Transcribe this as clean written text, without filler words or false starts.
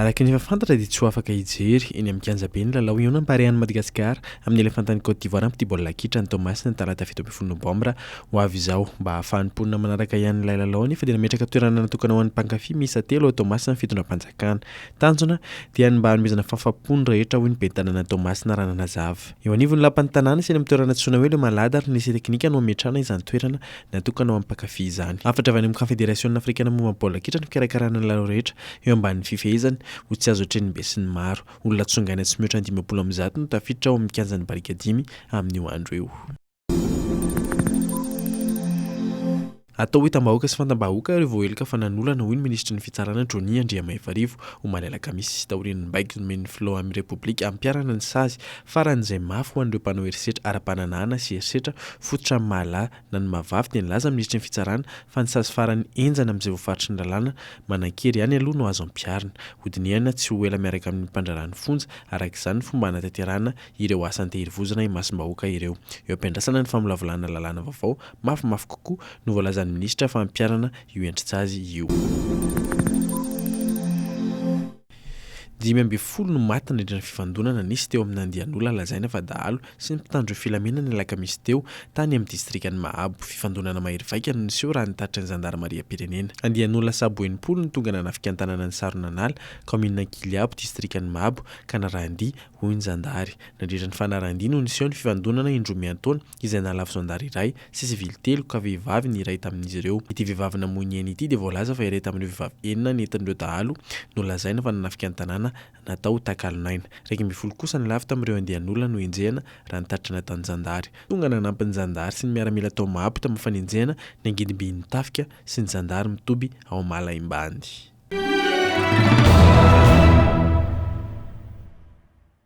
Araka ny efa fantatra dia tsy ho afaka hijery eny amin'ny kianjabe ny lalao hihaonam-parehan'i Madagasikara amin'ny Elefantan'i Côte d'Ivoire amin'ny baolina kitra any Toamasina ny talata 17 novambra ho avy izao. Mba hahafahan'ny mponina manaraka ihany ilay lalao anefa dia nametraka toerana natokana ho an'ny mpankafy miisa telo ao Toamasina ny fitondram-panjakana. Tanjona dia ny mba hanomezana fahafaham-po ny rehetra hoy ny ben'ny tanànan'i Toamasina raha nanazava. Eo anivon'ny lapan'ny tanàna sy eny amin'ny toerana antsoina hoe Le Malade ary ny lycée teknika no hametrahana izany toerana Natokana ho an'ny mpankafy izany. Hafatra avy any amin'ny Kaonfederasiona Afrikana momba ny baolina kitra ny fikarakarana ny lalao rehetra eo ambanin'ny fifehezany ho tsy azo atrehin'ny besinimaro. Olona tsongaina tsy mihoatra ny 150 no tafiditra ao amin'ny kianjan'ny Barikadimy amin'io andro io. Atao hitam-bahoaka sy fantam-bahoaka ireo voaheloka fa nanolana, hoy ny minisitry ny Fitsarana Johnny Andriamaivarivo, omaly alakamisy, taorian'ny baiko nomen'ny filohan'ny Repoblika hampiharana ny sazy faran'izay mafy ho an'ireo mpanao herisetra ara-pananahana sy herisetra fototra amin'ny maha lahy na ny maha vavy dia nilaza ny minisitry ny fitsarana fa ny sazy farany henjana amin'izay voafaritry ny lalàna manan-kery ihany aloha no azo ampiharina. Hodinihana tsy ho ela miaraka amin'ny mpandraharaha ny fonja araka izany ny fomba hanatanterahana ireo asa an-teherivozona imasom-bahoaka ireo. Eo am-piandrasana ny famolavolana lalàna vaovao mafimafy kokoa no voalazan'ny minisitra fa hampiharana io endri-tsazy io. 15 no maty nandritra ny fifandonana nisy teo amin'ny andian'olona lazaina fa dahalo sy ny mpitandro ny filaminana ny alakamisy teo tany amin'ny distrikan'i Mahabo. Fifandonana mahery vaika no niseho raha ny tatitry ny zandarimariam-pirenena. Andian'olona sabo 60 no tonga nanafika ny tanànan'i Saronanala, kaominina Ankiliabo, distrikan'i Mahabo, ka narahan-dia, hoy ny zandary. Nandritra ny fanarahan-dia no niseho ny fifandonana indroa miantaona izay nahalavo zandary iray sy sivily telo ka vehivavy ny iray tamin'izy ireo. Ity vehivavy namoy ny ainy ity dia voalaza fa iray tamin'ireo vehivavy enina nentin'ireo dahalo nolazaina fa nanafika ny tanàna natao ho takalonaina. 11 kosa ny lavo tamin'ireo andian'olona nohenjehina raha ny tatitra nataon'ny zandary. Tonga nanampy ny zandary sy ny miaramila tao Mahabo tamin'ny fanenjehana ny angidimbihin'ny tafika sy ny zandary mitoby ao Malaimbandy.